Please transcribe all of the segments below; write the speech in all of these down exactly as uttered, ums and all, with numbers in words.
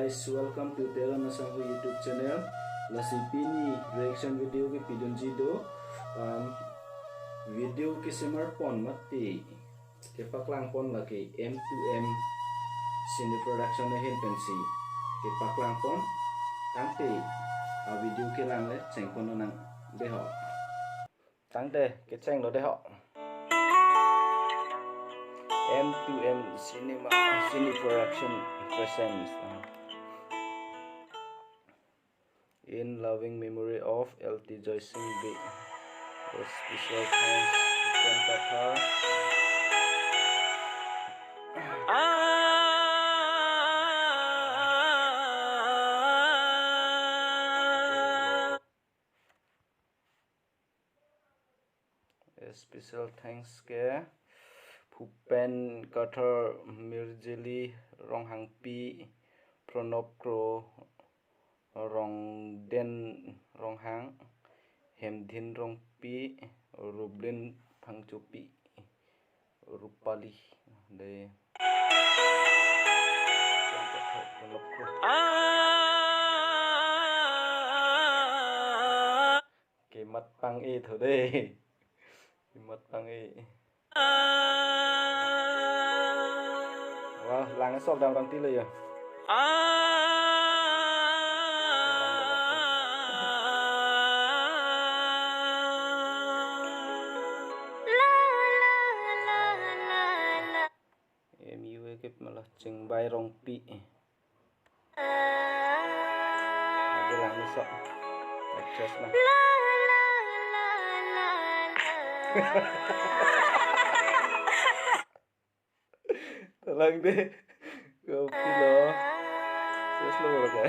Welcome to Teron Asangho YouTube channel. Lasi pini reaction video kepidunji do. Um, video kesemar pon mati kepaklang pon lake M two M Cine Production ahin pensi kepaklang pon. Tangte a video kelang le chengpon nang deho. Tangte kecheng lo deho. M two M Cinema, Cine Production presents, uh, In Loving Memory of L T Joysing Bey. A special thanks to Ken Kathar. A special thanks ke Bhupen Kathar, Mirjili Ronghangpi, Pranab Kro, Rongden Ronghang, Hemdin Rongpi, Rublin Phangchopi, Rupali, de. Kemat pang-e tho de. Kemat pang-e. Wah, lang sok dam rang tilo ya. M U A kep malah Chingbai Rongpi. Aja lang ni sok. Actress lang. Talang de. Kopi lo. Terus lo berapa?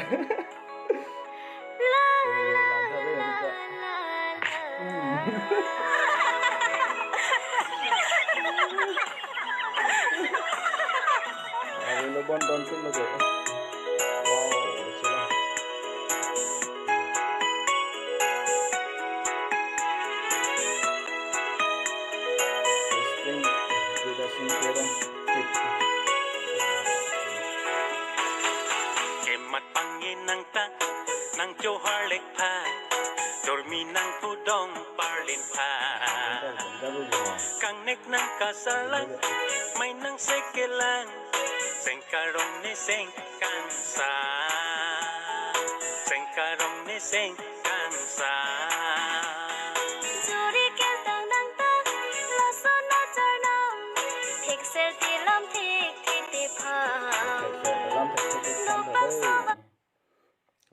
Aduh, lo bon tonton lo de. Wow, sila. Testing, Judas Sintero. Kemat pang-e nang ta, nang chohar lek pha, dormi nang pudong parlin pha. Kangnek nang kasarlang, mai nang sekelang, sengkarong ne seng kangsa, sengkarong ne seng kangsa. Juri keltang nang ta, laso nachar nang, thik sel tilam thik thik tipha.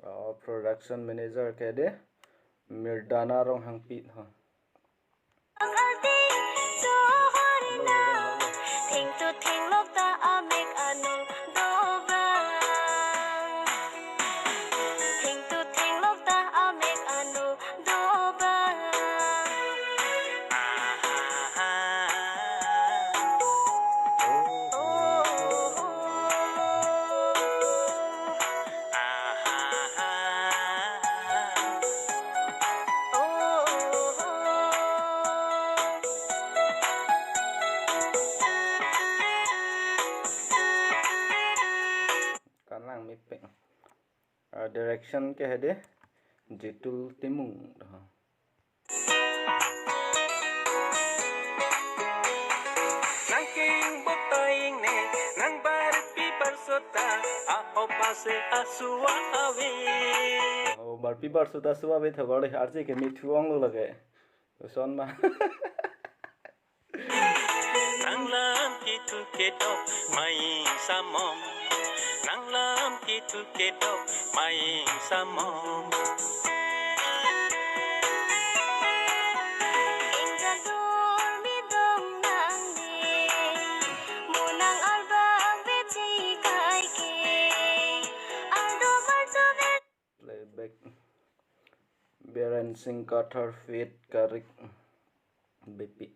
Oh, production manager ke de, Mirdana Ronghangpi ho. Thengtu thenglok ta amek anu dobang. Thengtu thenglok ta amek anu dobang. Kanang mepeng. Ah, direction ke hede Jitul Timung. Nang king bok ta ingne, nang barpi barsota, aho pase asua ave. Oh, barpi barsota asua ave thogor le, arje ke mithu ong lo lage. Uson ma. Nang lam kethu kedok mai samong. Nang lam kethu kedok mai samong. Ingjal dur midong nang di. Mo nang arbak bechi kai ke. Ardo barjo be- Playback. Biren Singh Kathar feat Karik Beypi.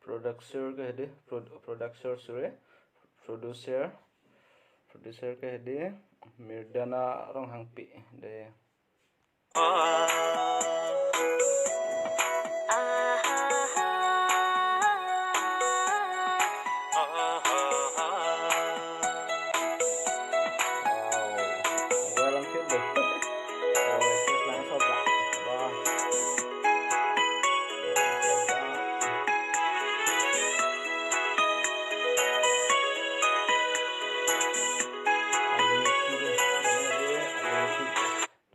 Producer ke hede, prod-, producer sure. Producer, producer ke hedi Mirdana Ronghangpi de. Wow. Well, ang cute deh. Oh, just lang sobra. Wah.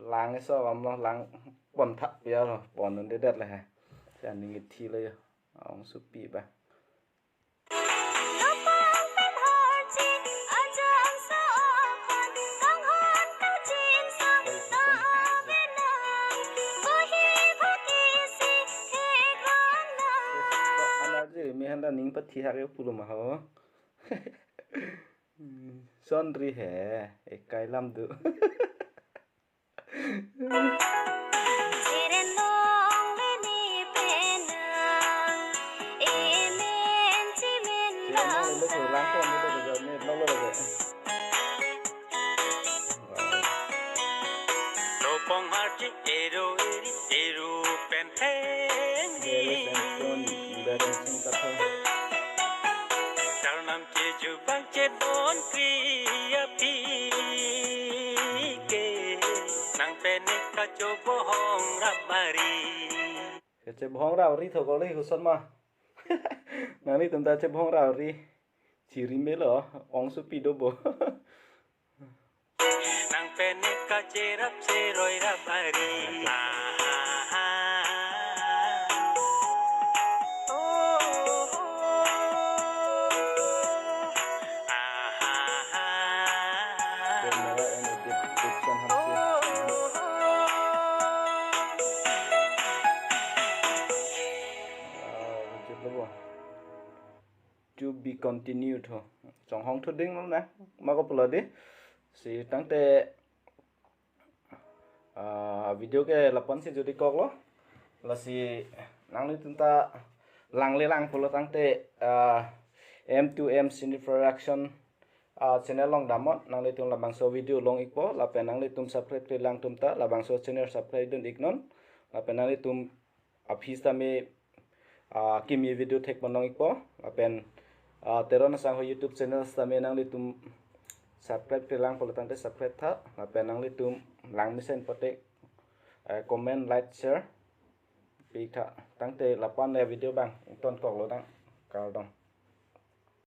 Lang iso amlo lang pon thak pia lo, pon un dedet le he. Sian ningit thi lo yo. Ong supi ba. Anarji, mi handa ning pathi hak yo pulo ma ho. Sonri he, ekai lam do. Sian nang lo ko lang ko ni lo ko ni lo lo ko. Ropong harji eru eri eru pen theng di. Bere pen ton, bere sing katho. Tarnam keju bang chebon kriya pi ke. Nang pen kachobohong rap ari. Kachebohong rap ari thok le huson ma. Nanglitum ta chebohong rap ari. Chiri melo, ong supi do bo. Nang pen kacherap cheroi rap ari. Ah, ah, ah. Oh, oh, oh. Ah, ah, ah. Camera and edit, Dipson Hanse. Oh, oh, oh. Ah, video lo bo. To be continued ho. Chonghong thu ding lo na. Ma ko pulo di. Si tangte, ah, video ke lapu-an si jodi kok lo. Lasi nanglitum ta lang le lang pulo tangte, ah, M two M Cine Production, ah, channel along damnon. Nanglitum labangso video long ikpo. Lapen nanglitum subscribe klemkle lang atum ta labangso channel subscribe dun iknon. Lapen nanglitum aphi sitame, ah, kimi video thek ponlong ikpo, lapen, ah, Teron Asangho YouTube channel sitame nanglitum subscribe klemkle lang pulo tangte subscribe tha, lapen nanglitum lang mesen pote, eh, comment, like, share pi tha, tangte lapu-an le video abang ton kok lo tang, kardom.